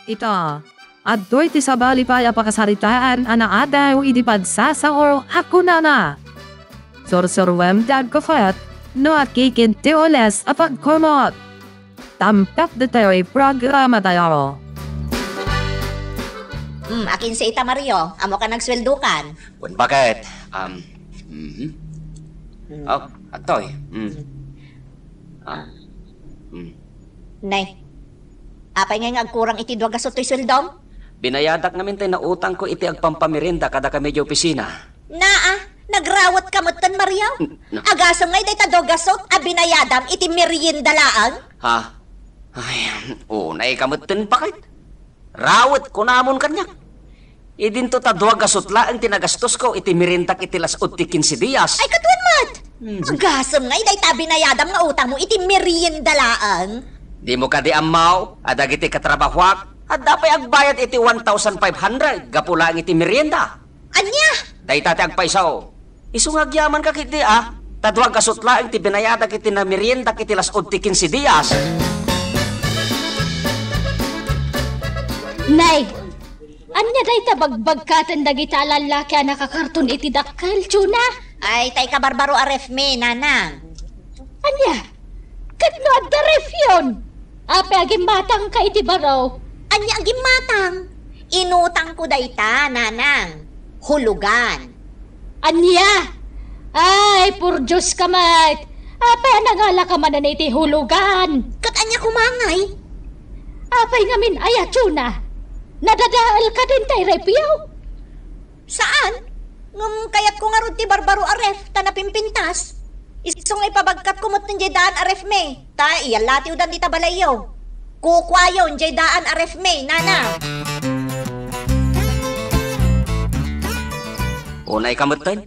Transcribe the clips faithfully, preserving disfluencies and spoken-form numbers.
Ita, adtoy ti sabali pay a pakasaritaan a naadayo idi pagsasao a kunana, "Sursuruem dagko ket no akikid ti oles a pagkumot." Tampek ditoy programatayo. Hmm, akinsa ita, Mario? Ammoka nagsueldokan? Wen, bakit? Um, mhm. Hmm. Oh, adtoy. Hmm. Ah. Hmm. Nay, apay ngay nga agkurang iti dua gasut toy sueldom? Binayadak ngamin tay nautangko iti agpampamerienda kadakami idiay opisina. Naa, nagrawet ka metten, Mario? N-, na- Agasem ngay dayta dua gasut a binayadam iti merienda laeng? Ha? Ay, unay ka metten, bakit? Rawet, kunamon kaniak. Idinto ta dua gasut laeng ti nagastosko iti meriendak iti las-ud ti kinse dias. Ay, katuen met! Hmm. Agasem ngay dayta binayadam nga utangmo iti merienda laeng? Dimo kadi ammo a dagiti katrabahoak, adda pay agbayad iti one thousand five hundred gapu laeng iti merienda. Ania? Dayta ti agpayso. Isu nga agyamanka ketdi a, ta dua gasut laeng ti binayadak iti nameriendak iti las-ud ti kinse dias. Nay, ania dayta bagbagkaten dagita a lallaki a nakakarton iti dakkel, Chona? Ay, tay kabarbaro a refmi, nanang. Ania? Ket no adda refyon, apay agimmatangka iti baro? Ania agimmatang? Inutangko dayta, nanang. Hulugan. Ania? Ay, purdios ka met! Apay a nangalaka manen iti hulugan? Ket ania koma ngay? Apay ngamin aya, Chona? Nadadael kadin tay refyo? Saan? Ngem kayatko ngarud ti barbaro a ref ta napimpintas. Isu nga ipabagkatko met diay daan a refmi, ta iyallatiwdan dita balayyo. Kukuayon diay daan a refmi, nana. Unay ka metten?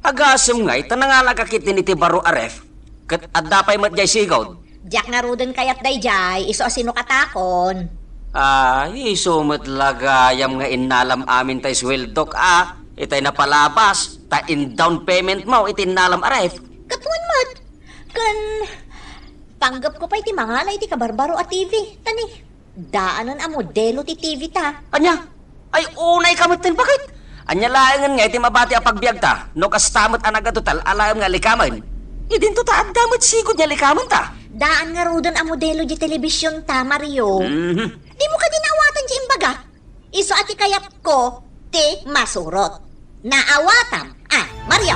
Agasem ngay ta nangalaka ketdin iti baro a ref, ket adda pay met diay sigud. Diak ngaruden kayat daydiay, isu a sinokatakon. Ah, isu met la gayam nga innalam amin tay sueldok a, itay napalabas, ta in down payment mo iti innalam a ref. Katuen met. Ken, panggepko pay ti mangala iti kabarbaro a T V, ta ni, daanen a modelo ti T V ta. Ania? Ay, unay ka met ten bakit? Ania laengen nga iti mabati a pagbiagta, no kasta met a nagatotal a laem nga likamen? Idinto ta adda met sigud nga likamenta. Daan ngaruden a modelo di telebision ta, Mario. Mhm. Dimo kadi naawatan di imbagak? Isu a ti kayatko ti masurot. Naawatam a, Mario!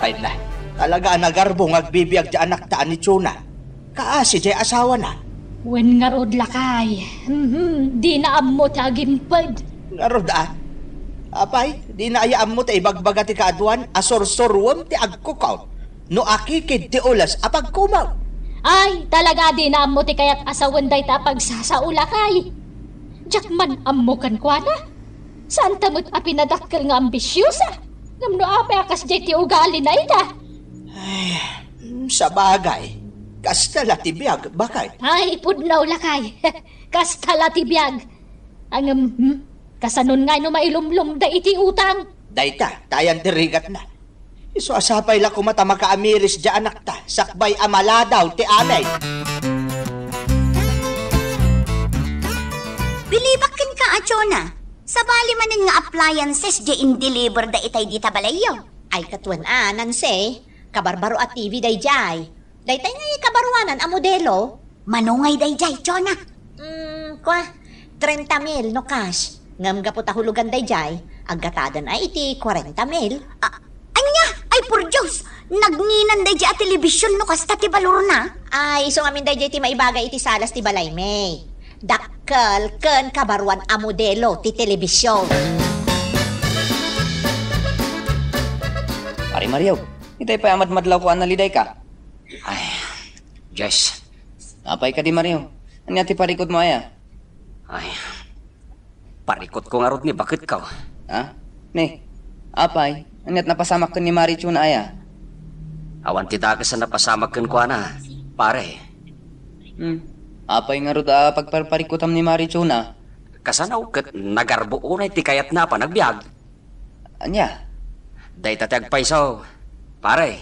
Ay na, talaga a nagarbo nga agbibiag ti anakta a ni Chona. Kaasi diay asawana. Wen ngarud, lakay. Mhm, dina ammo ti agimped. Ngarud a? Apay, dina aya ammo ta ibagbaga ti kaaduan a sursuruem ti agkukaw no akikid ti oles a pagkumot? Ay, talaga a dina ammo ti kayat a sawen dayta a pagsasao, lakay. Diak man ammo kenkuana. Saanta met a pinadakkel nga ambisiosa. Ngem no apay a kasdiay ti ugalina ita? Ay, sabagay. Kasta la ti biag, bakit? Ay, pudno, lakay. Kasta la ti biag. Ngem, hmm? Kasanon ngay no mailumlomda iti utang? Dayta, ta ayan ti rigatna. Isu a sapay la koma ta makaamiris diay anakta, sakbay a maladaw ti amin. Bilibak kenka a, Chona. Sabali manen nga appliances diay indeliverda itay dita balayyo. Ay, katuen a, Nancy, kabarbaro a T V daydiay. Daytay ngay kabaruanan a modelo. Mano ngay daydiay, Chona? Mm, kua, trenta mil no cash. Ngem gapu ta hulugan daydiay, aggatadan a iti kuarenta mil. A-, ania? Ay, por Dios! Nagninan daydiay a telebision no kasta ti balorna? Ay, isu ngamin daydiay ti maibaga iti salas ti balaymi. Dakkel ken kabaruan a modelo ti telebision. Pare Mario, itay pay a madmadlawko a nalidayka. Ay, Jess. Apay kadi, Mario? Ania ti parikutmo aya? Ay, parikutko ngarud ni baketko. Ha? Ni, apay, aniat napasamak ken ni Mari Chona aya? Awan ti dakes a napasamak kenkuana, pare. Hmm. Apay ngarud a pagparparikutam ni Mari Chona? Kasano ket nagarbo unay ti kayatna a panagbiag? Ania? Dayta ti agpayso, pare,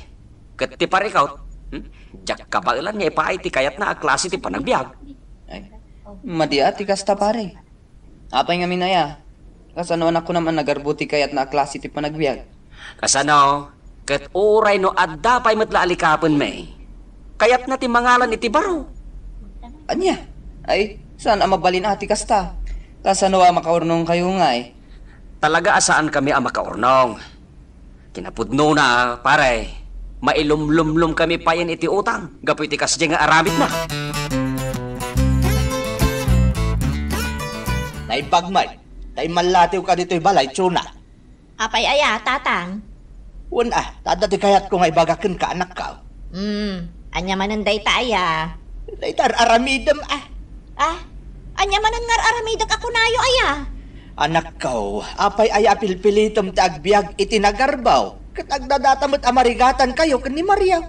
ket ti parikut, hmm? Diak kabaelan nga ipaay ti kayatna a klase ti panagbiag. Ay, madi a ti kasta, pare. Apay ngamin aya? Kasano a nakunam a nagarbo ti kayatna a klase ti panagbiag? Kasano? Ket uray no adda pay met la a likapenmi, kayatna ti mangalan iti baro. Ania? Ay, saan a mabalin a ti kasta? Kasano a makaurnongkayo ngay? Talaga a saankami a makaurnong. Kinapudnona, pare, mailumlumlomkami payen iti utang gapu iti kasdiay nga aramidna. Naimbag met, ta immallatiwka ditoy balay, Chona. Apay aya, Tatang? Wen a, ta adda ti kayatko nga ibaga kenka, anakko. Hmm, ania manen dayta aya? Dayta ar-aramidem a. Ah, ania manen nga ar-aramidek a kunayo aya? Anakko, apay aya a pilpilitem ti agbiag iti nagarbaw? Ket agdadata met a marigatankayo ken ni Maria.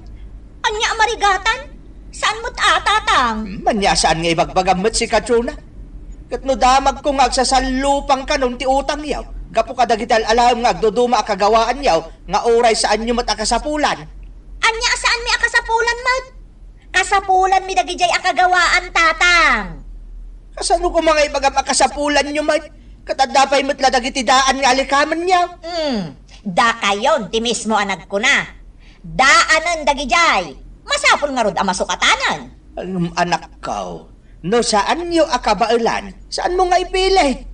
Ania a marigatan? Saan met a, Tatang? Hmm, ania saan nga ibagbagam met sika, Chona? Ket no damagko nga agsasallupangkanon ti utangyo, gapu kadagiti al-alaem nga agduduma a kagawaanyo, nga uray saanyo met a kasapulan. Ania a saanmi a kasapulan met? Kasapulanmi dagidiay a kagawaan, Tatang. Kasano koma nga ibagam a kasapulanyo met? Ket adda pay met la dagiti daan nga alikamenyo. Hmm, dakayon ti mismo a nagkuna. Daanen dagidiay. Masapul ngarud a masukatanen. Ngem anakko, no saanyo a kabaelan, saanmo nga ipili.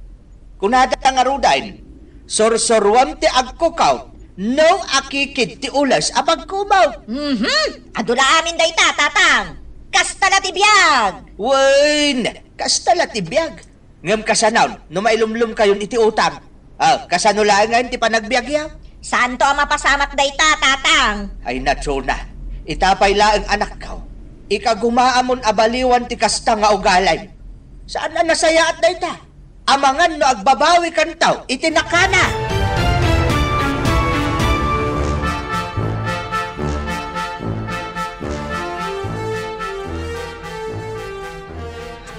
Kunada ngaruden, sursuruem ti agkukaw, no akikid ti ules a pagkumaw. Mhm. Adu la amin dayta, Tatang. Kasta la ti biag. Wen, kasta la ti biag. Ngem kasano no mailumlomkayon iti utang? Ah, kasano laengen ti panagbiagyo? Saanto a mapasamak dayta, Tatang. Ay, Chona. Ita pay laeng, anakko. Ikagumaamon a baliwan ti kasta nga ugalim. Saan a nasayaat dayta? Amangan no agbabawikanto iti nakana.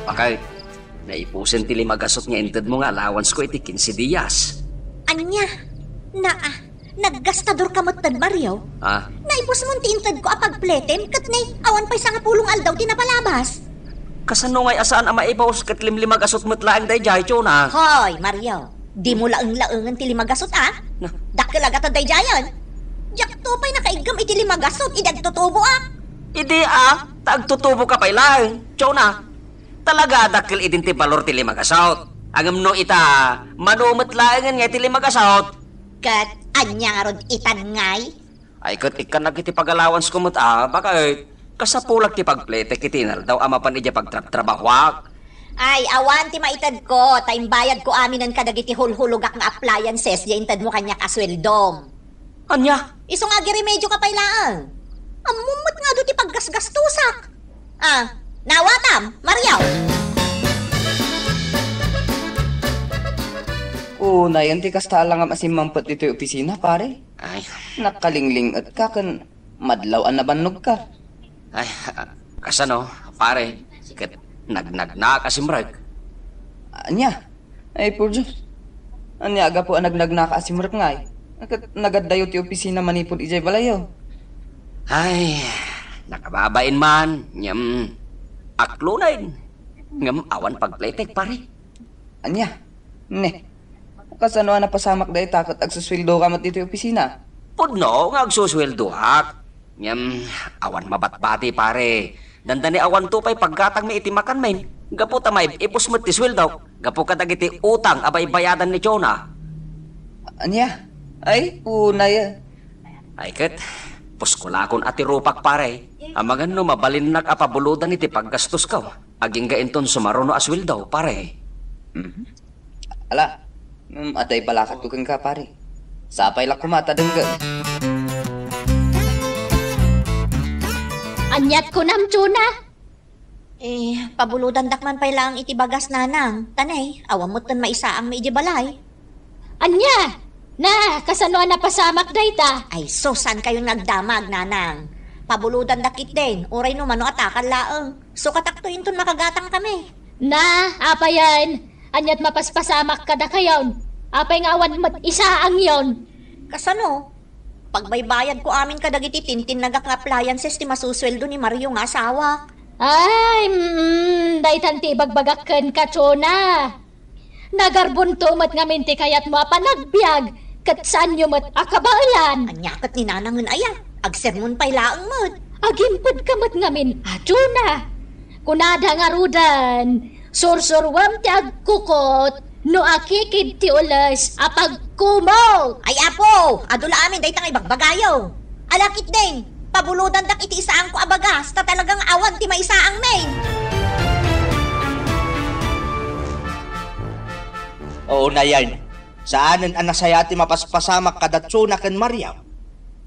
Bakit? Naipusen ti lima gasut nga intedmo nga allowance ko iti kinse dias. Ania? Naa, naggastador ka metten, Mario? Ah? Naipusmon ti intedko a pagpletem ket ne, awan pay sangapulo nga aldaw ti napalabas. Kasano ngay a saan a maipus ket limlima gasut met laeng daydiay, Chona? Hoy, Mario, dimo laeng-laengen ti lima gasut, a? Na? Dakkel a gatad daydiayen. Diakto pay nakaiggem iti lima gasut idi agtutuboak. Idi, a, ta agtutuboka pay laeng, Chona. Talaga a dakkel idin ti balor ti lima gasut. Ngem no ita, mano met laengen nga iti lima gasut. Ket ania ngarud itan ngay? Ay, ket ikkan dagiti pag-allowancesko met a, bakit? Kasapulak ti pagpletek iti inaldaw a mapan idiay pagtrabtrabahoak. Ay, awan ti maitedko, ta imbayadko aminen kadagiti hulhulogak nga appliances diay intedmo kaniak a sueldom. Ania? Isu nga agiremedioka pay laeng. Ammom met nga adu ti paggasgastosak. Ah, nawatam, Mario! Unayen ti kasta a langam a simmampet ditoy opisina, pare. Ay. Nakalingling-etka ken madlaw a nabannogka. Ay, ah, kasano, pare? Ket nagnagnaak a simrek. Ania? Ay, por Dios. Ania a gapu a nagnagnaak a simrek ngay? Ket nagaddayo ti opisina manipud idiay balayyo. Ay, nakababain man, ngem aklonay. Ngem awan pagpletek, pare. Ania? Ne. Kasano a napasamak dayta ket agsusueldoka met ditoy opisina? Pudno nga agsusueldoak. Ngem, awan mabatbati, pare. Dandani awanto pay paggatangmi iti makanmin. Gapu ta maib-ipus met ti sueldok. Gapu kadagiti utang a baybayadan ni Jonah. Ania? Ay, unay. Ay ket, puskolakon a ti rupak, pare. Amangan no mabalinnak a pabulodan iti paggastosko. Agingga inton sumaruno a sueldo, pare. Mhm. Ala, mm, adda ibalakatko kenka, pare. Sapay la koma ta denggem. Aniat kunam, Jonah? Eh, pabulodandak man pay laeng iti bagas, nanang. Tanay, awan metten maisaangmi idiay balay. Ania? Na, kasano a napasamak dayta? Ay, sus, saankayon nga agdamag, nanang. Pabulodandak itden, uray no mano a takal laeng. Sukatakto inton makagatangkami. Na, apayen? Aniat mapaspasamak kadakayon? Apay nga awan met isaangyon? Kasano? Pagbaybayadko amin kadagiti tintinnagak nga appliances ti masusueldo ni Mario nga asawak. Ay, mm, daytan ti ibagbagak kenka, Chona. Nagarbonto met ngamin ti kayatmo a panagbiag, ket saanyo met a kabaelan. Ania ket ni Nanangen aya? Agsermon pay laeng met. Agimpedka met ngamin a Chona. Kunada ngaruden, sursuruem ti agkukot no akikid ti ules a pagkumok. Ay, Apo, adu la amin dayta nga ibagbagayo. Ala ketdin, pabulodandak iti isaangko a bagas, ta talaga nga awan ti maisaangmi. Oo, Nayan. Saanen a nasayaat ti mapaspasamak kada Chona ken Mario.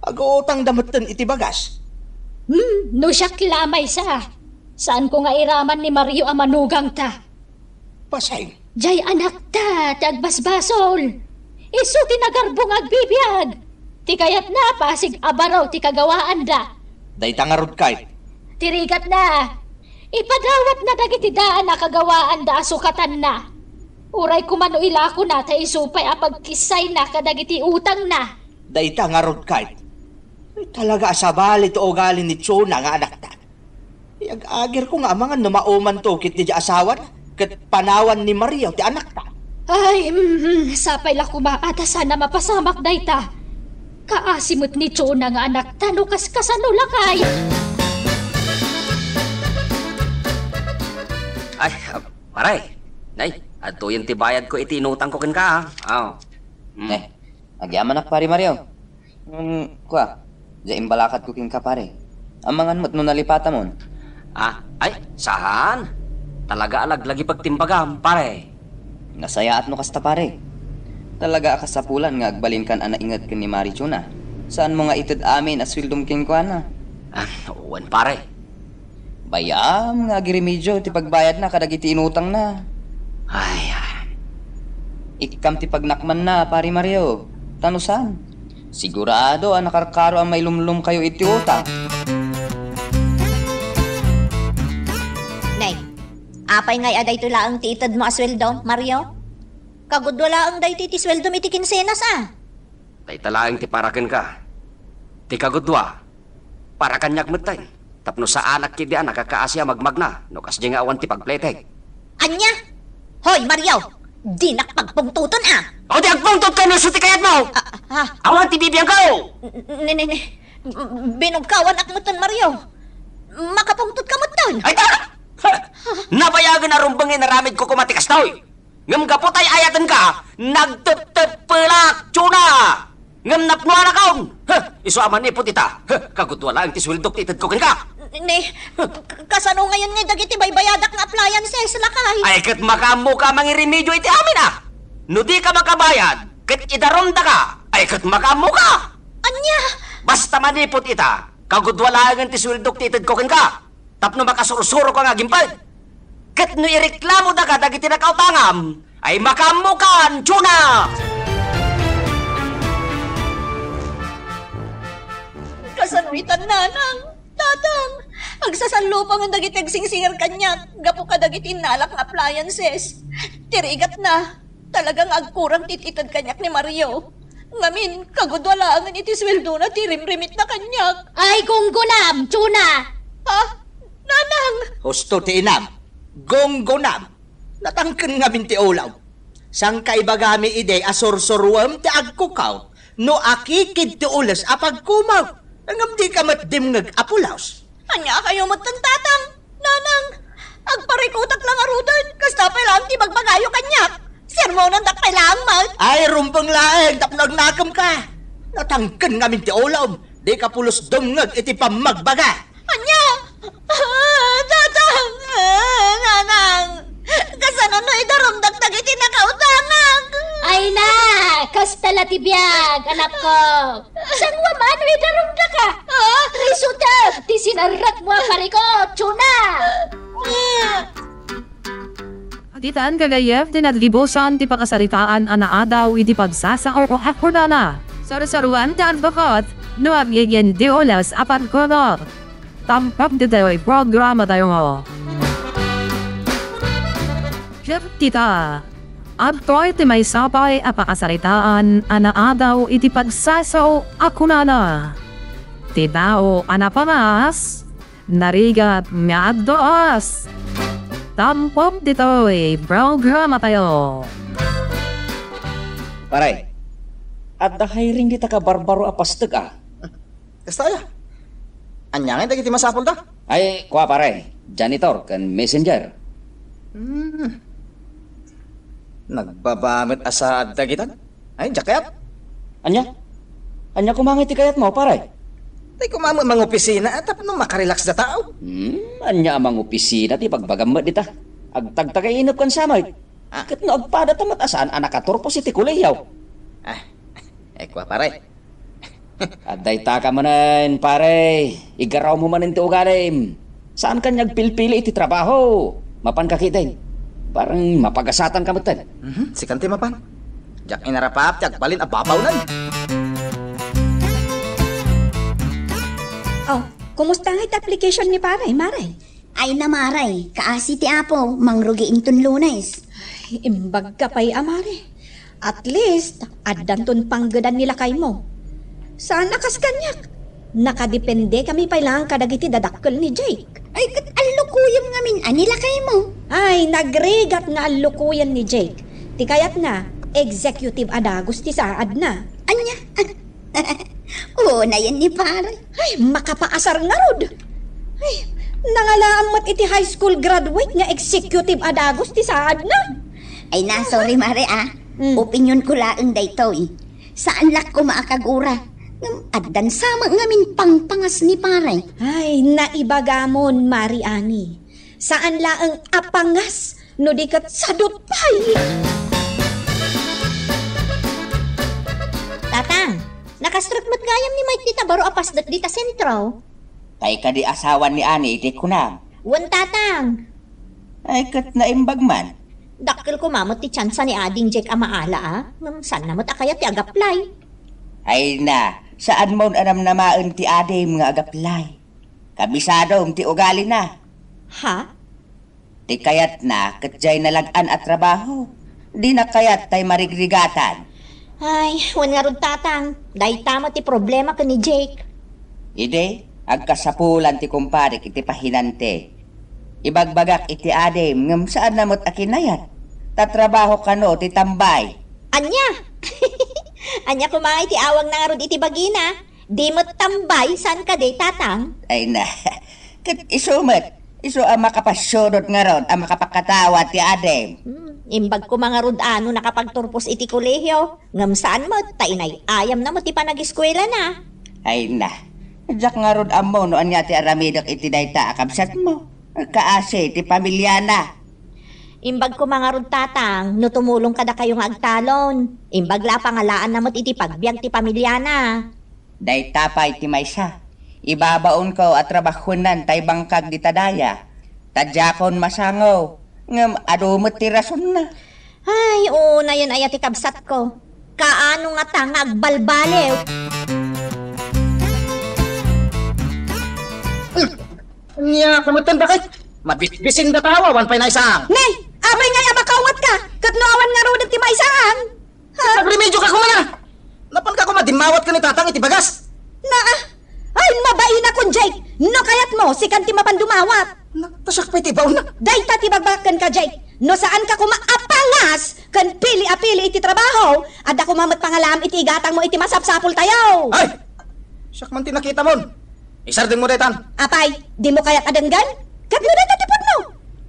Aguutangda metten iti bagas. Hmm, no siak la a maysa, saanko nga iraman ni Mario a manugangta. Pasay. Jay anakta ti agbasbasol. Isu ti nagarbong agbibiag. Ti kayatna, pasig a baro ti kagawaanda. Dayta ngarud, Kate. Ti rigatna, ipadawatna dagiti daan a kagawaanda a sukatanna. Uray koma no ilakona ta isu pay a pagkissayna kadagiti utangna. Dayta ngarud, Kate. Talaga a sabali ti ugali ni Chona nga anakta. Iyag-agirko nga amangan no maumanto ket diay asawana, ket panawan ni Mario ti anakta. Ay, mm, sapay la koma a ta saan a mapasamak dayta. Kaasi met ni Chona nga anakta no kaskasano lakay. Ay, ah, pare, nay, adtoyen ti bayadko iti inutangko kenka, ah. Oh. Mm. Eh, agyamanak, Pare Mario. Ngem, kua, diay imbalakadko kenka, pare. Amangan met no nalipatamon. Ah, ay, saan? Talaga a laglagipek ti imbagam, pare. Nasayaat no kasta, pare. Talaga a kasapulan nga agbalinkan a nainget ken ni Mari Chona. Saanmo nga ited amin a sueldom kenkuana? Ah, wen, pare. Bay-am nga agiremedio ti pagbayadna kadagiti inutangna. Ay, ah. Ikkam ti pagnakmanna, Pare Mario. Ta no saan, sigurado a nakarkaro a mailumlomkayo iti utang. Nay, apay ngay a daytoy laeng ti itedmo a sueldo, Mario? Kagudua laeng daytoy ti sueldom iti kinsenas, a. Dayta laeng ti para kenka. Ti kagudua, para kaniak metten, tapno saanak ketdi a nakakaasi a magmagna no kasdiay nga awan ti pagpletek. Ania? Hoy, Mario! Dinak pagpungtoten, a! O, di agpungtotko no isu ti kayatmo! Ah, ah. Awan ti bibiangko! N-, n-, ne, ne, ne. Binugkawanak metten, Mario. Makapungtotka metten! Ay, ta! Nabayagen a rumbeng inaramidko koma ti kastoy! Ngem gapu ta ay-ayatenka, nagtepteppelak, Chona! Ngem napnuanakon! Huh, isu a manipud ita, huh, kagudua laeng ti sueldok ti itedko kenka! Ni, k-, kasano ngayen nga dagiti baybayadak nga appliances, lakay? Ay, ket makaammoka a mangiremedio iti amin, a! No dika makabayad, ket idarumdaka, ay, ket makaammoka! Ania? Basta manipud ita, kagudua laengen ti sueldok ti itedko kenka! Tapno makasursuroka nga agimped. Ket no ireklamodaka dagiti nakautangam, ay makaammokan, Chona! Kasano itan, Nanang? Tatang! Agsasallupangen dagiti agsingsinger kaniak gapu kadagiti innalak nga appliances. Ti rigatna, talaga nga agkurang ti ited kaniak ni Mario. Ngamin, kagudua laengen iti sueldona ti rimrimitna kaniak. Ay, gunggonam, Chona! Ha? Nanang! Husto ti inam. Gunggonam. Natangken ngamin ti ulom. Saan ka ibagami idi a sursuruem ti agkukaw no akikid ti ules a pagkumok? Ngem dika met dimngeg a pulos. Ania kayo met, Tatang? Nanang, agparikutak la ngaruden, kasta pay laeng ti bagbagayo kaniak. Sermonandak pay laeng met. Ay, rumbeng laeng tapno agnakemka. Natangken ngamin ti ulom, dika pulos dumngeg iti pammagbaga. Ania? Ah, Tatang! Ah, Nanang! Kasano no idarumdak dagiti nakautangak? Ay na! Kasta la ti biag, anakko! Saan nga mano idarumdaka? Ah? Isutek ti sinarrekmo a parikot, Chona! Ditan gagayyem ti naggibusan ti pakasaritaan a naadaw iti pagsasao a kunana. Sarsaruan ti advokat no agingin ti ules a pagkunot. Tampok ditoy programa tayo. Ket ita, Adtoy ti maysa pay a pakasaritaan a naadaw iti pagsasao a kunana, "Ti tao a napangas, narigat nga addaas." Tampok ditoy programatayo. Pare, adda hiring dita kabarbaro a pasteg a. Kasta aya? Ania ngay dagiti masapulda? Ay, kua pare, janitor ken messenger. Hmm. Nagbaba met a saad dagitan. Ay, diak kayat. Ania? Ania koma ngay ti kayatmo, pare? Tay koma met mangopisina, ah, tapno makarelax da tao. Hmm, ania a mangopisina ti bagbagam met dita? Agtagtagay inep ken samay. Ah. Ket no agpada ta met a saan a nakaturpos iti kolehiyo. Ah, eh, kua, pare. Adda itaka manen, pare. Igarawmo manen ti ugalim. Saan ka nga agpilpili iti trabaho. Mapan ka ketdin. Parang mapagasatan ka metten. Mhm, sikan ti mapan. Diak inarapap ti agbalin a babawnan. Oh, kumusta nga iti application ni pare, mare? Ay na, mare, kaasi ti Apo, mangrugi inton Lunes. Ay, imbag ka pay a, mare. At least, addanton panggedan ni lakaymo. Saan a kas kaniak. Nakadepende kami pay laeng kadagiti dadakkel ni Jake. Ay, ket allukoyem ngamin a ni lakaymo. Ay, nagrigat nga allukoyen ni Jake. Ti kayatna, executive a dagus ti saadna. Ania? Unayen ni pare. Ay, makapaasar ngarud. Ay, nangalaam met iti high school graduate nga executive a dagus ti saadna. Ay na, sorry, mare, ah. Mm. Opinionko laeng daytoy. Saan la koma a kagura. Ngem addan sa met ngamin pangpangas ni pare. Ay, naibagamon, Mari Ani. Saan laeng a pangas no di ket sadut pay. Tatang, nakastrek met gayam ni Mike dita baro a pasdek dita sentro. Tay kadi asawan ni Ani iti kunam? Wen, Tatang. Ay, ket naimbag man. Dakkel koma met ti tsansa ni Ading Jake a maala, a. Ngem saanna met a kayat ti agaplay. Ay na, saanmon a namnamaen ti adim nga agaplay. Kabisadom ti ugalina. Ha? Ti kayatna ket diay nalag-an a trabaho. Dina kayat tay marigrigatan. Ay, wen ngarud, Tatang. Dayta met ti problema ken ni Jake. Idi, agkasapulan ti kumpadek iti pahinante. Ibagbagak iti adim ngem saanna met a kinayat. Ta trabaho kano ti tambay. Ania? Ania koma iti awagna ngarud iti bagina? Di met tambay, saan kadi, Tatang? Ay na, ket isu met, isu a makapasudot ngarud a makapakatawa ti adim. Hmm, imbag koma ngarud a no nakapagturpos iti kolehio, ngem saan met, ta inay-ayamna met ti panageskuelana. Ay na, diak ngarud ammo no ania ti aramidek iti dayta a kabsatmo. Kaasi ti pamiliana. Imbag koma ngarud, Tatang, no tumulong kadakayo nga agtalon. Imbag la a pangalaanna met iti pagbiag ti pamiliana. Dayta pay ti maysa. Ibabaonko a trabahuennan tay bangkag dita daya. Ta diakon masango, ngem adu met ti rasonna. Ay, unayen aya ti kabsatko. Kaano ngata nga agbalbaliw? Ania ka metten, bakit? Mabisbisin da tawa, wan pay naisang. Nay, apay ngay a makaungatka, ket no awan ngaruden ti maisaan? Ha? Agremedioka koma. Napanka koma dimmawat ken ni Tatang iti bagas. Naa, ay, mabainakon, Jake. No kayatmo, sikan ti mapan dumawat. Na, ta siak pay ti baonna. Dayta ti bagbagak kenka, Jake. No saanka koma a pangas ken pili a pili iti trabaho, adda koma met pangalaam iti igatangmo iti masapsapultayo. Ay! Siak man ti nakitamon. Isardengmo daytan. Apay, dimo kayat a denggen? Ket no dayta ti pudno?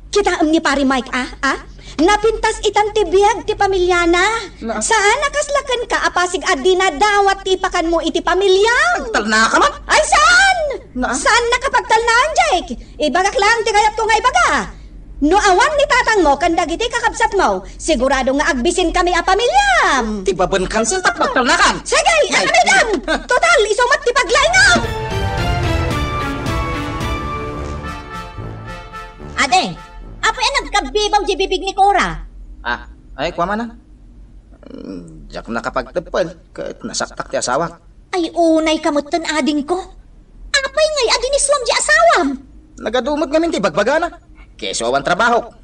Kitaem ni Pari Mike, a, a? Napintas itan ti biag ti pamiliana. Na- Saan a kasla kenka a pasig a dinadawat ti ipakanmo iti pamiliam? Agtalnaka man? Ay, saan? Na- Saan nakapagtalnaan, Jake? Ibagak lang ti kayatko nga ibaga. No awan ni tatangmo ken dagiti kakabsatmo, sigurado nga agbisinkami a pamiliam. Ti baben kansil tapno agtalnakan. Sige, ay, aramidem! Total, isu met ti paglaingam! Ade, apay a nagkabbibaw di bibig ni Cora? Ah, ay, kua man, ah. Mm, diak nakapagteppel, ket nasaktak ti asawak. Ay, unay ka metten, adingko. Apay ngay a dinisuam di asawam? Nagadu met ngamin ti bagbagana. Keso awan trabahok.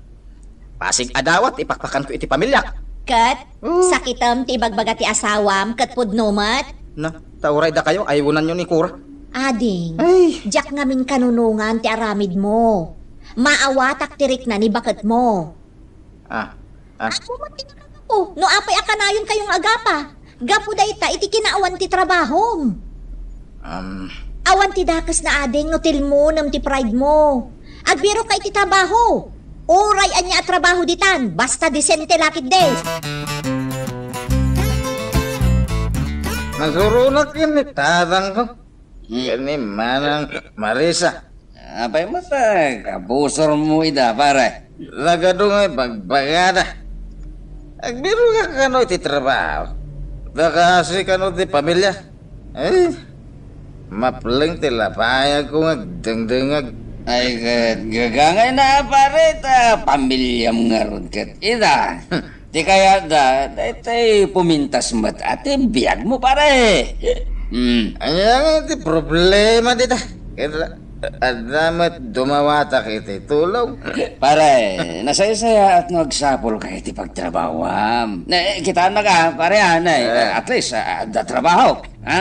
Pasig a dawat ipakpakanko iti pamiliak. Ket, oh, sakitem ti ibagbaga ti asawam, ket pudno met. Na, ta uray dakayo, aywananyo ni Cora. Ading, ay, diak ngamin kanunongan ti aramidmo. Maawatak ti rikna ni baketmo. Ah, ah. Apo met ti nakagapu, no apay a kanayon kayo nga agapa. Gapu dayta iti kinaawan ti trabahom. Um. Awan ti dakes na ading no tilmunem ti pride mo. Agbiro ka iti trabaho. Uray ania a trabaho ditan, basta disente la ketdi. Nasuronak ken ni tatangko. Hmm. Ken ni Manang Marisa. Apay met, eh, kabusormo ida, pare? Nagadu nga ibagbagada. Agbiro ka kano iti trabaho. Nakaasi kano ti pamilya. Eh, mapleng ti lapayagko nga agdengdengag. Ay, ket gagangay na, pare, ta pamilyam ngarud ket ida. Ti kayatda, daytoy pumintas met a ti biagmo, pare. Hmm. Ania nga ti problema dita? Ket adda met dumawatak iti tulong. Pare, nasaysayaat no agsapulka iti pagtrabahoam. Ne, kitaennak, pare, ah, ne, eh, at least, ah, adda trabaho, ha?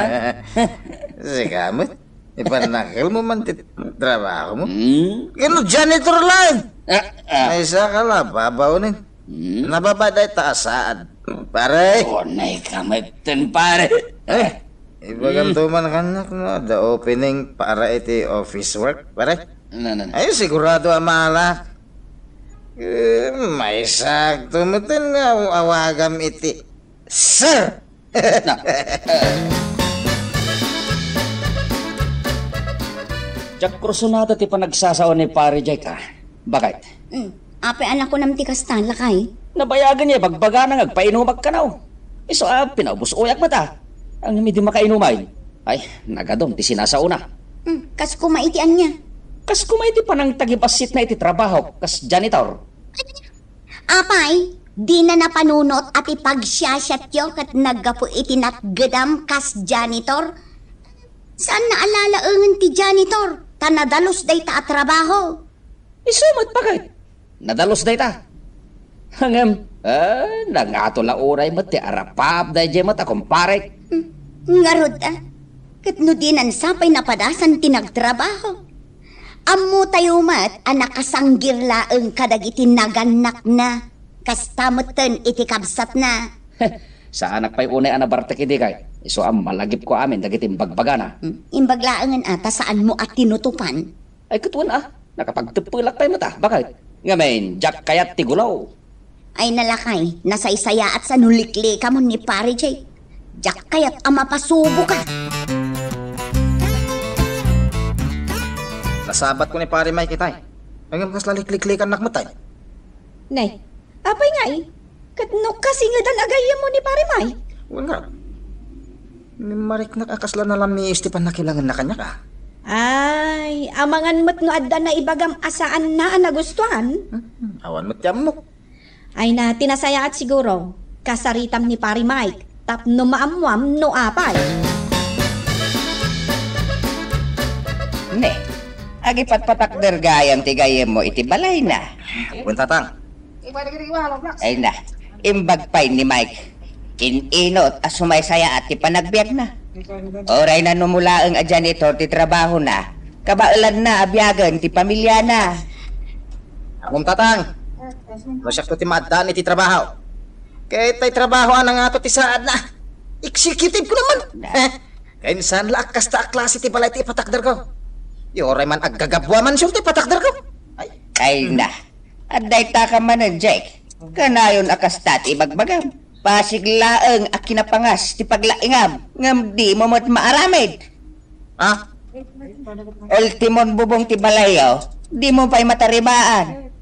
Sika met, ipanakelmo man ti trabahomo. Hmm? Ken no janitor laeng. Ah, ah. Maysa ka la, babaonen. Hmm? Nababa dayta a saad, pare. Unay ka metten, pare. Eh, ibagam, hmm, to man kaniak no adda opening para iti office work, pare. Na, na, na. Ay, sigurado a maala. Eh, maysak to metten nga aw-, awagam iti sir. Na. Diak kursunada ti panagsasao ni Pare Jake, ah. Bakit? Hmm. Apay a nakunam ti kasta, lakay? Nabayagen ya ibagbagana nga agpainumak kano. Isu a pinaubos-oyak met a. Ngem idi makainumay, ay, nagadum ti sinasaona. Hmm, kas koma iti ania? Kas koma iti panangtagibassit na iti trabaho kas janitor. Apay, dina napanunot a ti pagsiasiatyo ket naggapu iti natgedam kas janitor? Saanna a lalaengen ti janitor, ta nadalus dayta a trabaho. Isu met, bakit? Nadalus dayta. Ngem, ah, nangato la uray met ti arapap daydiay met a kumparek. Hmm, ngarud, ah. Ket no dinan sapay napadasan ti nagtrabaho. Ammotayo met a nakasanggir laeng kadagiti nagannakna. Kasta metten iti kabsatna. Saanak pay unay a nabartek idi kay, isu a malagipko amin dagiti imbagbagana. Hmm, imbag laengen a ta saanmo a tinutupan. Ay, ket wen a, nakapagteppelak pay met a, bakit? Ngamin, diak kayat ti gulaw. Ay, nalakay, nasaysayaat sa no liklikamon ni Pare Jay. Diak kayat a mapasuboka. Nasabatko ni Pare Mike itay. Ngem kasla likliklikannak met ay. Ne, apay ngay? Ket no kasingedan a gayyemmo ni Pare Mike? Wen nga. Mariknak a kasla nalamiis ti pannakilangenna kaniak a. Ay, amangan met no adda naibagam a saanna a nagustuan. Hmm, awan met ti ammok. Ay na, ti nasayaat siguro, kasaritam ni Pare Mike, tapno maammoam no apay. Ne, agipatpatakder gayam ti gayyemmo iti balayna. Wen, Tatang. Ay na, imbag pay ni Mike. In-inot a sumaysayaat ti panagbiagna. Uray nanumulaeng a janitor ti trabahona, kabaelanna a biagen ti pamiliana. Ammom, Tatang, no siakto ti maaddaan iti trabaho. Ket tay trabaho a nangato ti saadna. Executive ko naman. Na. Eh, kainsan la a kasta a klase ti balay ti ipatakderko. Uray man aggagabua mansion ti ipatakderko. Ay. Ay na. Adda ita ka manen, Jake. Kanayon a kasta ti ibagbagam. Pasig laeng a kinapangas ti paglaingam, ngem dimo met maaramid. Ha? Ultimon bubong ti balayyo, dimo pay mataribaan.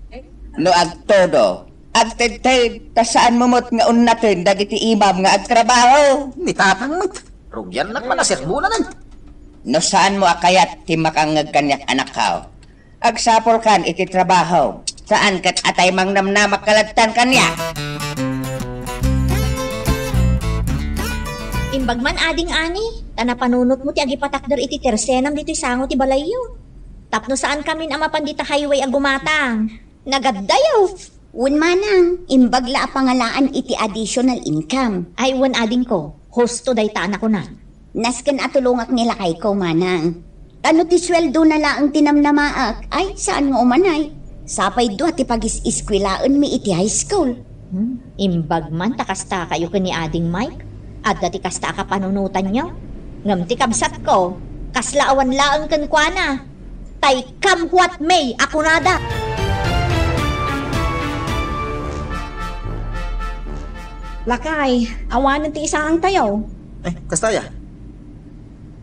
No agtudo, agtedted, ta saanmo met nga unnaten dagiti imam nga agtrabaho. Ni Tatang met, rugiannak man a sermonanen. No saanmo a kayat ti makangngeg kaniak, anakko, agsapulkan iti trabahom. Saan ket atay mangnamnamak ka lattan kaniak. Imbag man ading ani, ta napanunotmo ti agipatakder iti tersenam ditoy sango ti balayyo. Tapno saankamin a mapan dita highway a gumatang. Nagaddayo! Wen, manang, imbag la a pangalaan iti additional income. Ay, wen, adingko, husto dayta a nakunak. Nasken a tulongak ni lakayko, manang. Ta no ti sueldona laeng ti namnamaek, ay, saan nga umanay. Sapay dua ti pagis-eskuelaenmi iti high school. Hmm, imbag man ta kastakayo ken ni Ading Mike. Adda ti kasta a kapanunotanyo. Ngem ti kabsatko, kasla awan laeng kenkuana. Tay come what may a kunada. Lakay, awanen ti isaangtayo. Eh, kasta aya?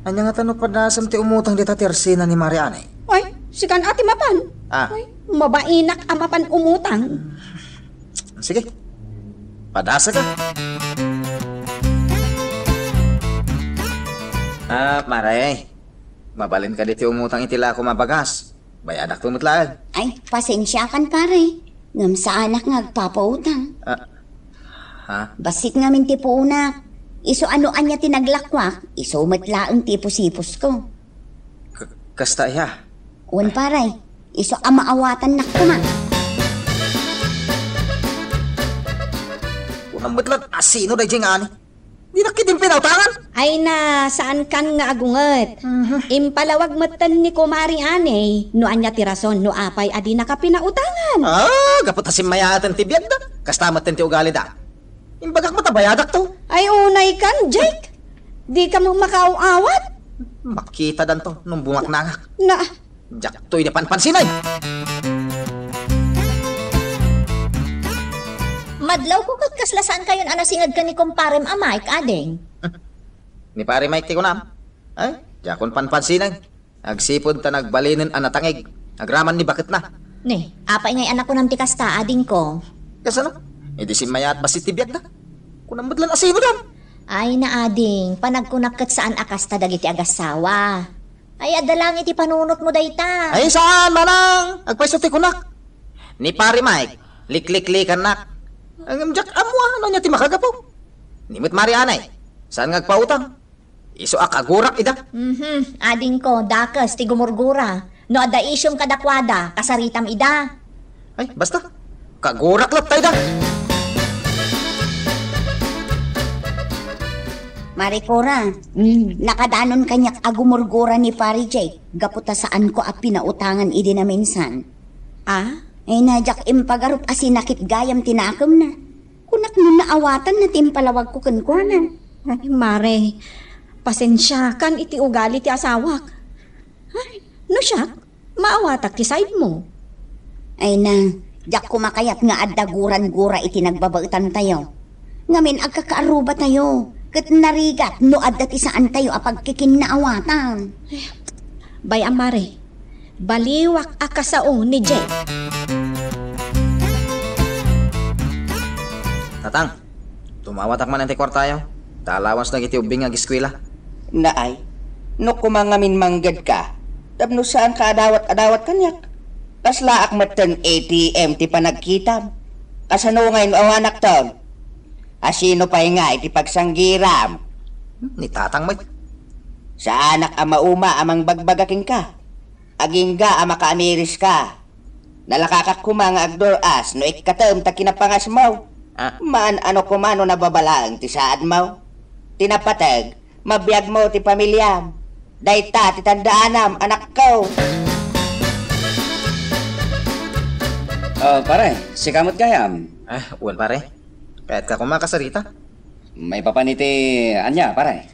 Ania ngata no padasem ti umutang dita ti arsina ni Mari Anay? Ay, sikan a ti mapan. Ah. Ay, mabainak a mapan umutang. Sige. Padasaka. Ah, Mare. Mabalin kadi ti umutang iti lakom a bagas. Bayadakto met laeng. Ay, pasensiakan, pare. Ngem saanak nga agpapautang. Ah, ha? Bassit ngamin ti puonak. Isu a no ania ti naglakuak, isu met laeng ti ipusipusko. K-, kasta aya? Wen, pare. Isu a maawatannak koma. Kunam met laeng a sino daydiay nga ani? Dinak ketdin pinautangan? Ay na, saankan nga agunget. Mhm. Impalawag metten ni Kumari Anay no ania ti rason no apay a dinaka pinautangan. Ah, gapu ta simmayaten ti biagda. Kasta metten ti ugalida. Imbagak met a bayadakto. Ay, unaykan, Jake. Dika met makaaw-awat. Makitadanto no bumaknangak. Na, Diaktoy ni panpansinay. Madlawko ket kasla saankayon a nasinged ken ni kumparem a Mike, ading. Ni Pare Mike ti kunam? Ay, diakon panpansinay. Agsipud ta nagbalinen a natangig. Agraman ni baketna. Ni, apay ngay a nakunam ti kasta, adingko? Kasano? Idi simmayaat bassit ti biagda. Kunam met laeng a sino dayta? Ay na, ading, panagkunak ket saan a kasta dagiti agassawa. Ay, adda laeng iti panunotmo dayta. Ay, saan, manang? Agpayso ti kunak. Ni Pare Mike, likliklikannak. Ngem diak ammo no ania ti makagapu. Ni met Mari Anay, saan nga agpautang? Isu a kagurak ida. Mhm, adingko, dakes ti gumurgura. No adda isyum kadakuada, kasaritam ida. Ay, basta. Kagurak latta ida. Mare Cora, mm, nakadanon kaniak a gumurgura ni Pare Jake gapu ta saanko a pinautangan idi naminsan. Ah? Ay na, diak impagarup a sinakit gayam ti nakemna. Kunak no naawatanna ti impalawagko kenkuana. Ay, Mare, pasensiakan iti ugali ti asawak. Ay, no siak, maawatak ti side mo. Ay na, diak koma kayat nga adda guragura iti nagbabaetantayo. Ngamin agkakaarrubatayo, ket narigat no adda ti saantayo a pagkikinnaawatan. Bay-am, Mare, baliwak a kasao ni Jake. Tatang, tumawatak man ti kuartayo. Ta allowance dagiti ubbing nga ageskuela. Naay, no koma ngamin manggedka, tapno saanka adawat-adawat kaniak. Kaslaak metten A T M ti panagkitam. Kasano ngay no awanakton? Asino pay nga iti pagsanggiram? Ni Tatang met. Saanak a mauma a mangbagbaga kenka. Agingga a makaamiriska. Nalakakak koma nga agdur-as no ikkatem ta kinapangasmo. Ah. Maan a no koma no nababalaeng ti saadmo. Ti napateg, mabiagmo ti pamiliam. Dayta ti tandaanam, anakko. Oh, pare, sika met gayam. Ah, wen, pare. Kayatka koma kasarita. Maipapan iti ania, pare?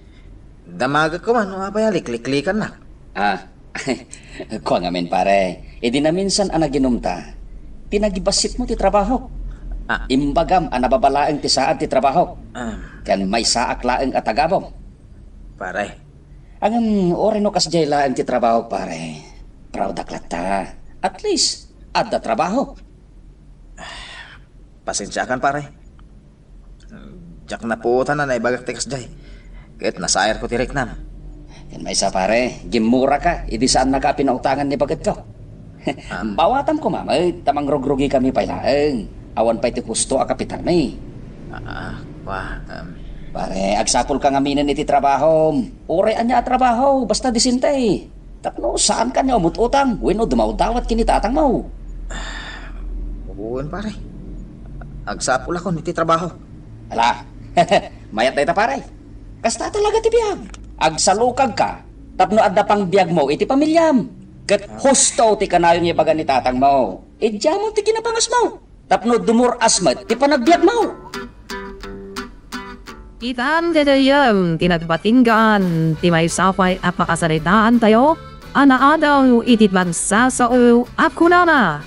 Damagek koma no apay a likliklikannak. Ah, kua ngamin, pare. Idi naminsan a naginumta, pinagibassitmo ti trabahok. Ah. Imbagam a nababalaeng ti saad ti trabahok. Ah. Ken maysaak laeng a tagabong. Pare. Ngem uray no kasdiay laeng ti trabahok, pare. Proudak latta. At least, adda trabahok. Pasensiakan, pare. Diak napuotan a naibagak ti kasdiay. Ket nasayarko ti riknam. Ken maysa, pare, gimmuraka idi saannaka a pinautangan ni bagetko. Am. Maawatam koma met ta mangrugrugikami pay laeng. Awan pay ti husto a kapitalmi. Ah, ah, wa, am. Pare, agsapulka ngaminen iti trabahom. Uray ania a trabaho, basta disente. Tapno saanka nga umut-utang wenno dumawdawat ken ni tatangmo. Wen, pare. Agsapulakon iti trabaho. Ala, mayat dayta, pare. Kasta talaga ti biag. Agsalukagka tapno adda pangbiagmo iti pamiliam. Ket husto ti kanayon nga ibaga ni tatangmo. Idiamon ti kinapangasmo tapno dumur-as met ti panagbiagmo. Itan daydiay ti nagbatinggan ti maysa pay a pakasaritaan tayo a naadaw iti pagsasao a kunana,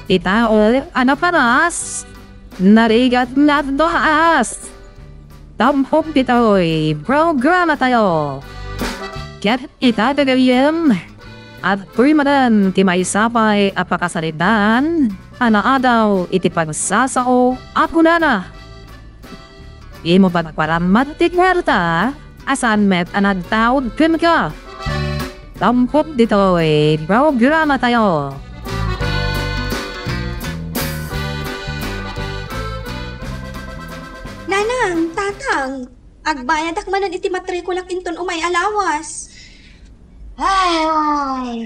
"Ti tao a naparas, narigat nga agduaas." Tampok ditoy programa tayo. Ket ita gagayyem, adtoy manen ti maysa pay a pakasaritaan a naadaw iti pagsasao a kunana, "Dimo pagparammat ti kuarta a saan met a nagtaud kenka." Tampok ditoy programa tayo. Nanang, tatang, agbayadak manen iti matrikulak inton umay a lawas. Ay!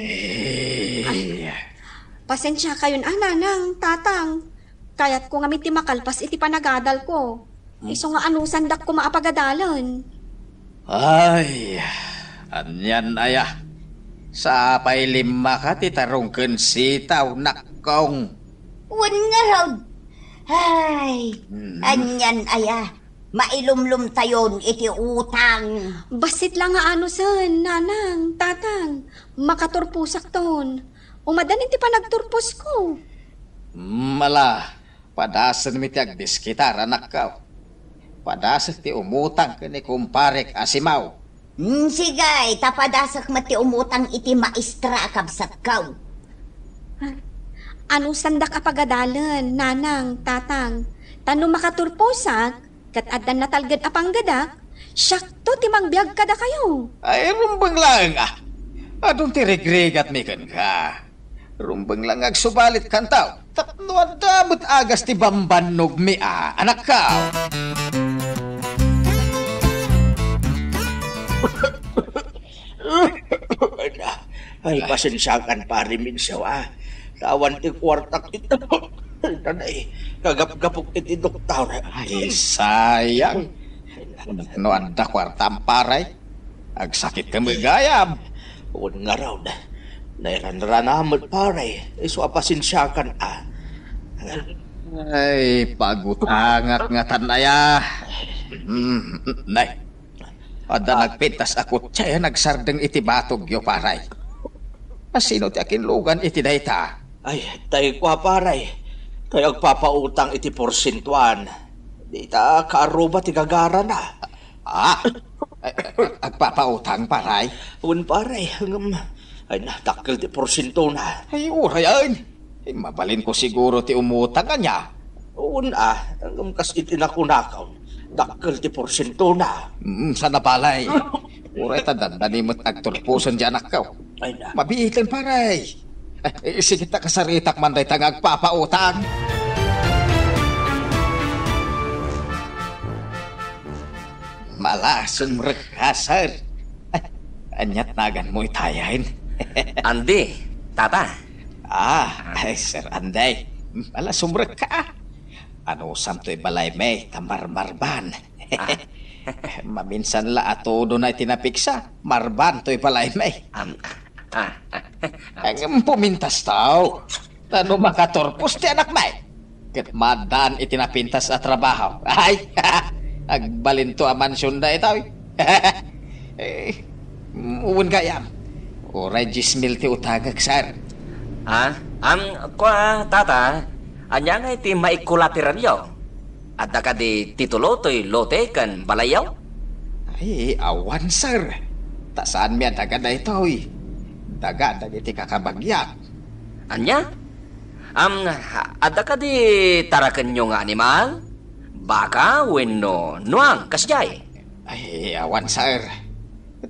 Pasensiakayon a, nanang, tatang. Kayatko ngamin ti makalpas iti panagadalko. Hmm? Isu nga anusandak koma a pagadalen. Ay, anian aya? Sapay limmaka ti tarong ken sitaw, nakkong. Wen ngarud. Ay, Hmm. anian aya? Mailumlomtayon iti utang. Bassit la nga anusen, nanang, tatang. Makaturposakton. Umadan iti panagturposko. Mala, padasenmi ti agdiskitar, anakko. Padasek ti umutang ken ni kumparek a si Mau. Hmm, sige, ta padasek met ti umutang iti maestra a kabsatko. Anusandak a pagadalen, nanang, tatang. Ta no makaturposak, ket addan natalged a panggedak, siakto ti mangbiag kadakayo. Ay, rumbeng laeng a. Adun ti rigrigatmi kenka. Rumbeng laeng nga agsubalit kantaw. Tapno adda met agas ti bambannogmi a, anakko. Ay, pasensiakan, Pare Mincio, a. Awan ti kuartak ita. Ay, nanay, kagapgapok iti doktor. Ay, sayang. No adda kuartam, pare. Agsakit ka met gayam. Wen ngarud. Nairanrana met, pare. Isu a pasensiakan, a. Ay, pagutangak ngatan aya. Hmm, nay. Adda Ah. nagpintas a kotse a nagsardeng iti batogyo, pare. Asino ti akinlugan iti dayta? Ay, tay kua, pare. Tay agpapautang iti porsentuan. Dita kaaruba ti gagarana. Ah, ay, ag-, agpapautang, pare? Wen, pare. Ngem, ay na, dakkel ti porsientona. Ay, uray, ay. Ay, mabalinko siguro ti umutang kaniak. Wen a, ngem kas iti nakunakon, dakkel ti porsientona. Mm, sana balay. Uray ta dandani met agturposen ti anakko. Ay na. Mabiiten, pare. Eh, sige ta kasaritak man dayta nga agpapautang. Mala, sumrekka, sir. Ay, aniat naganmo itayen? Andy, tata. Ah, ay, Sir Andy. Mala, sumrekka. Anusam toy balaymi, ta marmarban. Ah. Maminsan la a todo na iti napigsa, marban toy balaymi. Am-, ah, ah, ah. Ngem pumintas taw. Ta no makaturpos ti anakmi, ket maaddaan iti napintas a trabaho. Ay, agbalinto a mansion daytoy. Eh, wen gayam, uray dies mil ti utangek, sir. Ah, am, kua, tata, ania ngay ti maikolateralyo? Adda kadi titulo toy lote ken balayyo? Ay, awan, sir. Ta saanmi a daga daytoy. Daga dagiti kakabagiak. Ania? Am, adda kadi tarakenyo nga animal? Baka wenno nuang kasdiay? Ay, awan, sir.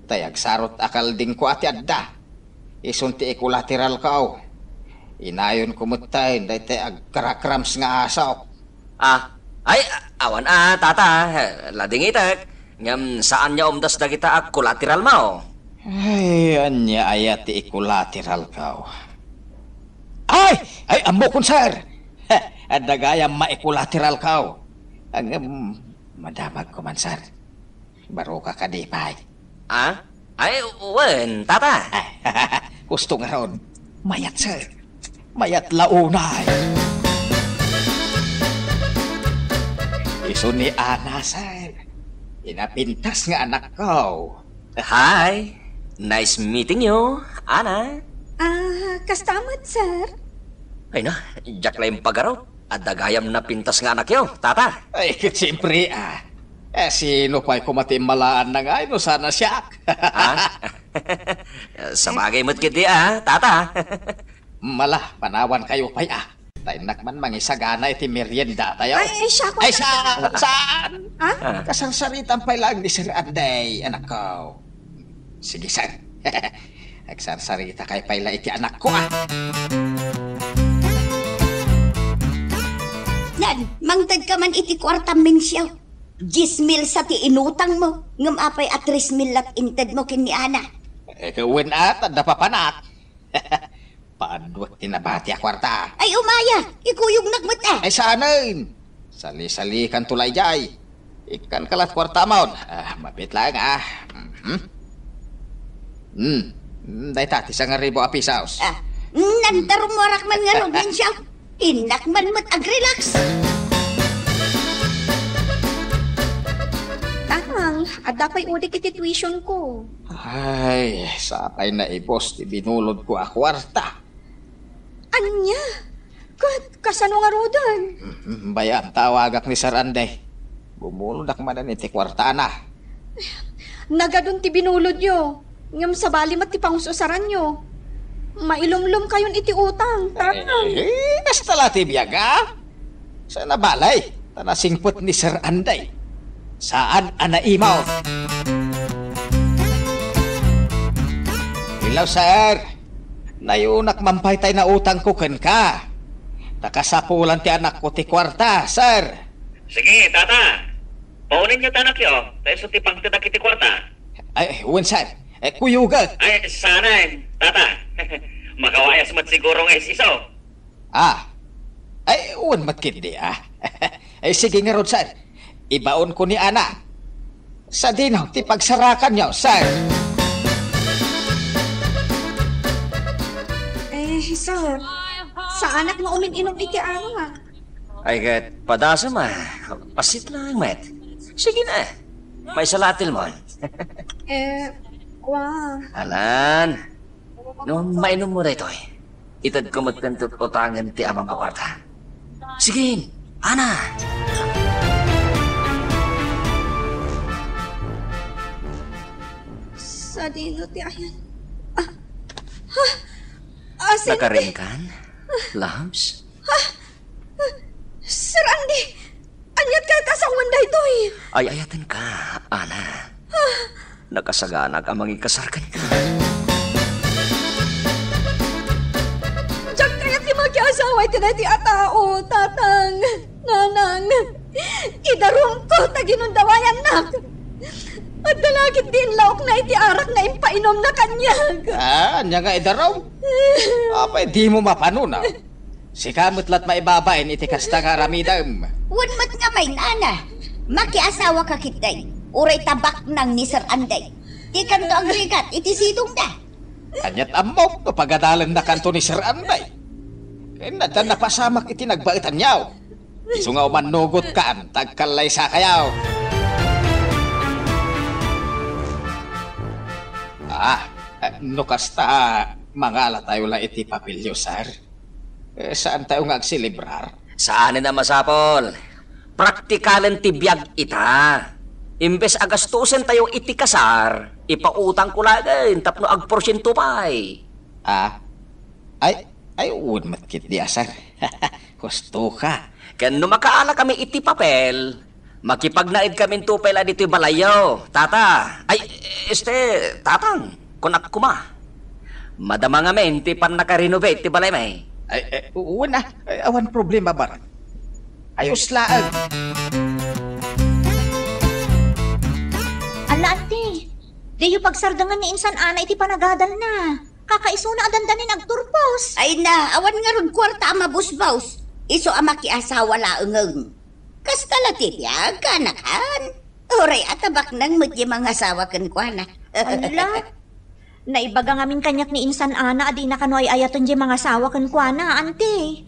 Tay agsarot a kaldingko a ti adda. Isun ti ikolateralko. Inayonko metten daytoy agkarakrams nga asok. Ah, ay, awan a, tata. Ladingitek. Ngem saan nga umdas dagita a kolateralmo? Ay, ania aya ti ikolateralko? Ay! Ay, ammokon, sir! Adda gayam maikolateralko. Ngem, madamagko man, sir. Baro ka kadi pay? Ah? Ay, wen, tata. Husto ngarud. Mayat, sir. Mayat la unay. Isu ni Ana, sir. Ti napintas nga anakko. Hi. Nice meeting you, Ana. Ah, kasta met, sir. Ay na, diak la impagarup. Adda gayam napintas nga anakyo, tata. Ay, ket siyempre, ah. Eh, sino pay koma ti immalaan na nga, no sana siak? Ha? Sabagay met ketdi, ah, tata. Mala, panawankayo pay, ah. Ta innak man mangisagana iti meriendatayo. Ay, ay, siak, Ay, tata. Saan? Saan? Ha? Ah. Kasarsaritam pay laeng ni Sir Anday, anakko. Sige, sir. Agsarsaritakayo pay la iti anakko, ah. Nan, mangtedka man iti kuartam, Mencio. Dies mil sa ti inutangmo, ngem apay a tres mil lat intedmo ken ni Ana? Eh, wen, ah, adda papanak. Paduek ti nabati a kuarta. Ay, umaya! Ikuyognak met, ah! Ay, saanen! Sali-salikanto la idiay. Ikkanka lat kuartamon. Ah, mabiit laeng, ah. Mhm. Hmm. Hmm, dayta ti sangaribu a pisos. Ah, nandarummuarak man ngarud, Mencio. Innak man met ag-relax. Tatang, adda pay udik iti tuition ko. Ay, sapay naibus ti binulodko a kuarta. Ania? Ket kasano ngaruden? Mm, bayan, tawagak ni Sir Andy. Bumulodak manen iti kuartana. Nagadun ti binulodyo, ngem sabali met ti pangus-usaranyo. Mailumlomkayon iti utang, Tatang. Eh, kasta la ti biag, a? Saan a balay, ta nasingpet ni Sir Andy. Saan a naimaw? Hello, sir. Nayunak man pay tay nautangko kenka. Ta kasapulan ti anakko ti kuarta, sir. Sige, tata. Paunenyo ti anakyo, ta isu ti pangtedak iti kuarta. Ay, wen, sir. Eh, kuyogek. Ay, saanen, tata. Makawayas met siguro nga is-isu. Ah. Ay, wen met ketdi, ah. Ay, sige ngarud, sir. Ibaonko ni Ana. Sadino ti pagsarakanyo, sir? Eh, sir, saanak nga umin-inom iti arak. Ay, ket padasem, a. Pasit laeng met. Sige na. Maysa la a tilmon. Eh, wa. Alan, no mainummo daytoy, itedko met ken tut-utangen ti amam a kuarta. Sige, Ana! Sadino ti ayan? Ah! Ah! Asin ti Nakaringkan, Labs? Ah! Sir Andy! Aniat kayat a sawen daytoy? Ay-ayatenka, Ana. Ah. Nakasaganak a mangikasar kenka. Diak kayat ti makiasawa iti daytoy a tao, Tatang, Nanang. Idarumko ta ginundawayannak. Adda la ketdi inlaokna iti arak nga impainumna kaniak. Ah, ania nga idarum? Apay dimo mapanuna? Sika met lat maibabain iti kasta nga aramidem. Wen met ngamin, Ana, makiasawaka ketdi. Uray ta baknang ni Sir Andy. Dikanto agrigat iti sidongda. Aniat ammok no pagadalennakanto ni Sir Andy? Ken adda napasamak iti nagbaetanyo. Isu nga umannugotkan, ta agkallaysakayo. Ah, eh, no kasta, mangalatayo la iti papelyo, sir. Eh, saantayo nga agselebrar? Saanen a masapul. Praktikalen ti biag ita. Imbes a gastusentayo iti kasar, ipautangko laeng tapno agporsiento pay. Ah? Ay, ay, wen met ketdi a, sir. Husto ka. Ken no makaalakami iti papel, makipagnaedkaminto pay la ditoy balayyo, tata. Ay, este, tatang, kunak koma. Madama ngamin ti pannaka-renovate ti balaymi. Ay, eh, wen a. Ay, awan problema, Bar. Ayos laeng. Ala, ante, diyo pagsardengen ni insan Ana iti panagadalna. Kakaisuna a dandanin agturpos. Ay na, awan ngarud kuarta a mabusbos. Isu a makiasawa laengen. Kasta la ti biag, kanakan. Uray a tabaknang met diay mangasawa kenkuana. Ala, naibaga ngamin kaniak ni insan Ana a dina kano ay-ayaten diay mangasawa kenkuana, ante.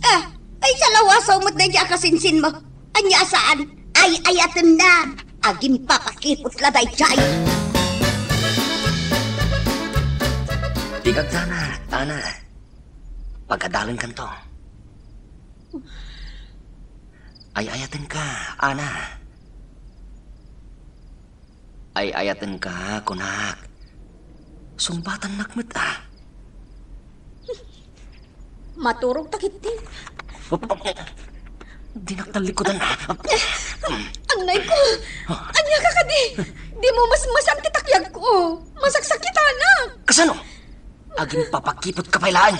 Ah, ay salawasaw met daydiay a kasinsinmo. Ania a saan? Ay-ayatenna. Agimpapakipot la daydiay. Di kagdana, Ana. Pagadalenkanto. Ay-ayatenka, Ana. Ay-ayatenka, kunak. Sungbatannak met, a. Maturogta ketdi. Dinak tallikudan, a. Angnay ko! Ania ka kadi? Dimo masmasan ti takyagko. Masaksakitanak. Kasano? Agimpapakipotka pay laeng.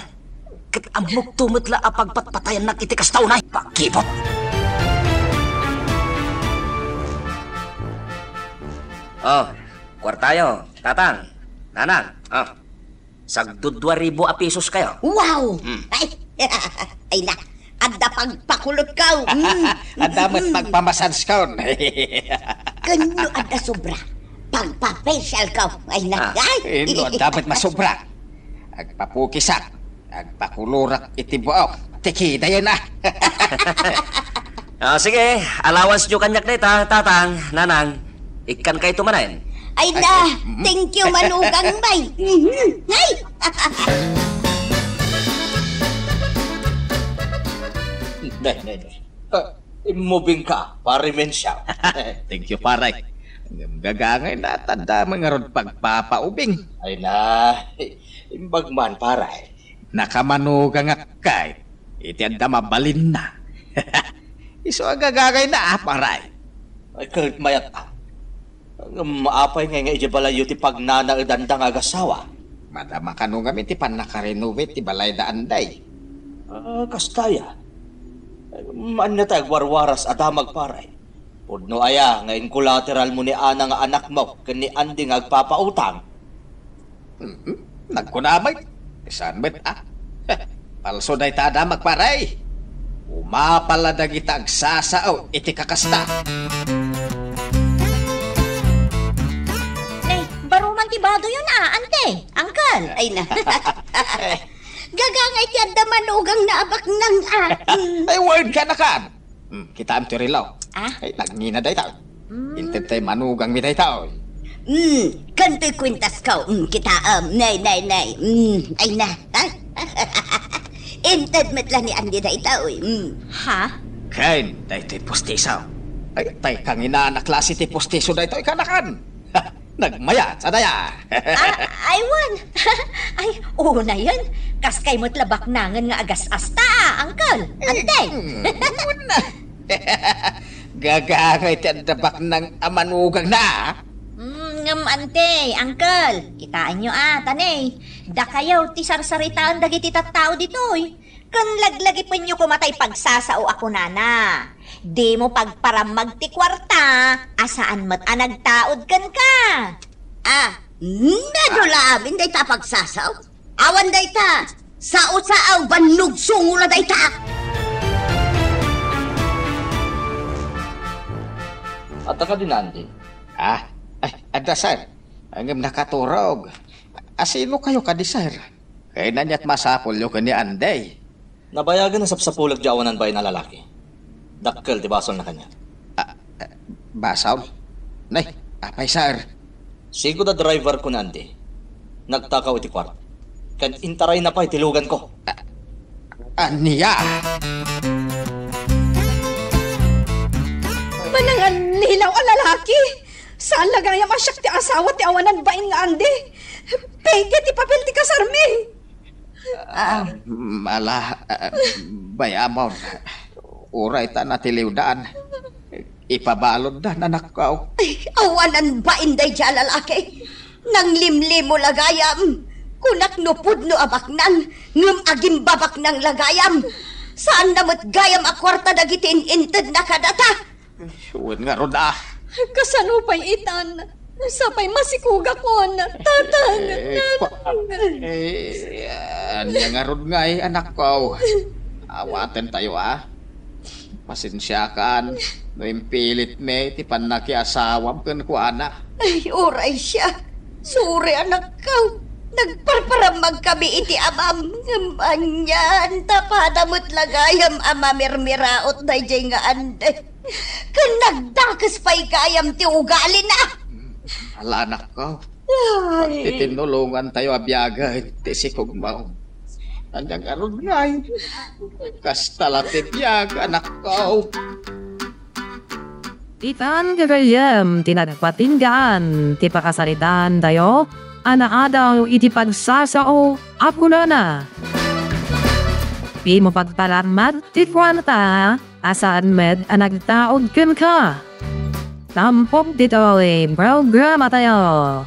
Ket ammokto met la a pagpatpatayannak iti kasta unay. Pakipot! Oh, kuartayo, tatang, nanang, oh. Sagdudua ribu a pesos kayo. Wow! Hmm. Ay, ay na, adda pagpakulotko. Mm. Adda met Mm. pagpamasanskon. Ken no adda sobra, pagpapasyalko. Ay na, Ah. Ay. Eh, no adda met masobra, agpapukisak, agpakulorak iti buok. Tiki, dayon, a. Ah, sige, allowance nyo kaniak dayta, tatang, nanang. Ikkan kayto manen. Ay na, Ay, mm. Thank you, manugang, bay. Mhm. Ay! Nay, nay, nay. Ah, immoving ka, pare Mensiaw. Thank you, pare. Ngem gagangay na, tanda mo ngarud pagpapaubing. Ay na, imbag man, pare. Nakamanugangak kay iti adda mabalinna. Isu a gagangay na, a, pare. Ay, ket mayat, a. Ngem apay ngay nga idiay balayyo ti pagnanaedanda nga agasawa? Madama kano ngamin ti pannakarenovate ti balayda, Anday. Ah, kasta aya. Ania ti agwarwaras a damag, pare? Pudno aya nga inkolateralmo ni Ana nga anakmo ken ni Andy nga agpapautang? Mhm. Nagkuna met. Saan met, a? Palso dayta a damag, pare. Umapal a dagita agsasao iti kakasta. Nay, baro man ti badoyon, a, ante, uncle. Ay na. Gagangay ti adda manugangna a baknang, a. Mm. Ay, word ka na kan. Hmm, kitaem ti relo. Ah? Ay, nagngina dayta. Hmm. Inted tay manugangmi dayta, oy. Hmm, kantoy kuentasko. Hmm, kitaem. Nay, nay, nay. Hmm, ay na. Ha? Inted met la ni Andy dayta, oy. Hmm. Ha? Ken, daytoy postiso. Ay, tay kanginana klase ti postiso daytoy, kanakan. Nagmayat, sadaya. Ah, aywan. Ay, unayen. Kas kay met la baknangen nga agas-asta, a, uncle. Ante. Mm, una. Gagangay ti adda baknang a manugangna, a. Mm, ngem ante, uncle, kitaenyo, a, tanay. Dakayo ti sarsaritaen dagiti tattao ditoy. Ken laglagipenyo koma tay pagsasao a kunana, "Dimo pagparammag ti kuarta a saan met a nagtaud kenka." Ah, nadula amin dayta a pagsasao. Awan dayta. Sao-sao, bannog sungo la dayta. Adda kadi ni Andy? Ah, ay, adda, sir. Ngem nakaturog. Asino kayo kadi, sir? Kayna nia't masapulyo ken ni Andy. Nabayagen a sapsapulek diay awanan bain a lalaki. Dakkel ti basolna kaniak. Ah, ah, basol? Nay, apay, sir? Sigud a driver ko ni Andy. Nagtakaw iti kuarta. Ken intarayna pay ti lugan ko. Ah, ania? Manangannilaw a lalaki! Saan la gayam a siak ti asawa ti awanan bain nga Andy? Peke ti papel ti kasarmi! Ah, mala, ah, bay, amor. Uray ta natiliwdan. Ipabaludda, nanakkaw. Ay, awanan bain daydiay a lalaki. Nanglimlimo la gayam. Kunak no pudno a baknang, ngem agimbabaknang la gayam. Saanna met gayam a kuarta dagiti in-intedna kadata. Wen ngarud, ah. Kasano pay itan? Sapay masikugakon, tatang, eh, nanang. Eh, ania ngarud ngay, anakko? Awatentayo a. Pasensiakan no impilitmi ti pannakiasawam kenkuana. Ay, uray siya. Sorry, anakko. Nagparparammagkami iti amam, ngem anian, ta pada met la gayam a mamirmiraot daydiay nga andi. Ken nagdakes pay gayam ti ugalina. Ala, anakko. Ay. Ti tinulongantayo a biagen ti sikugmo. Ania ngarud ngay? Kasta la ti biag, anakko. Ditan gagayyem ti nagpatinggaan ti pakasaritaan tayo a naadaw iti pagsasao a kunana, "Dimo pagpalamat ti kuarta a saan met a nagtaud kenka." Tampok ditoy programa tayo.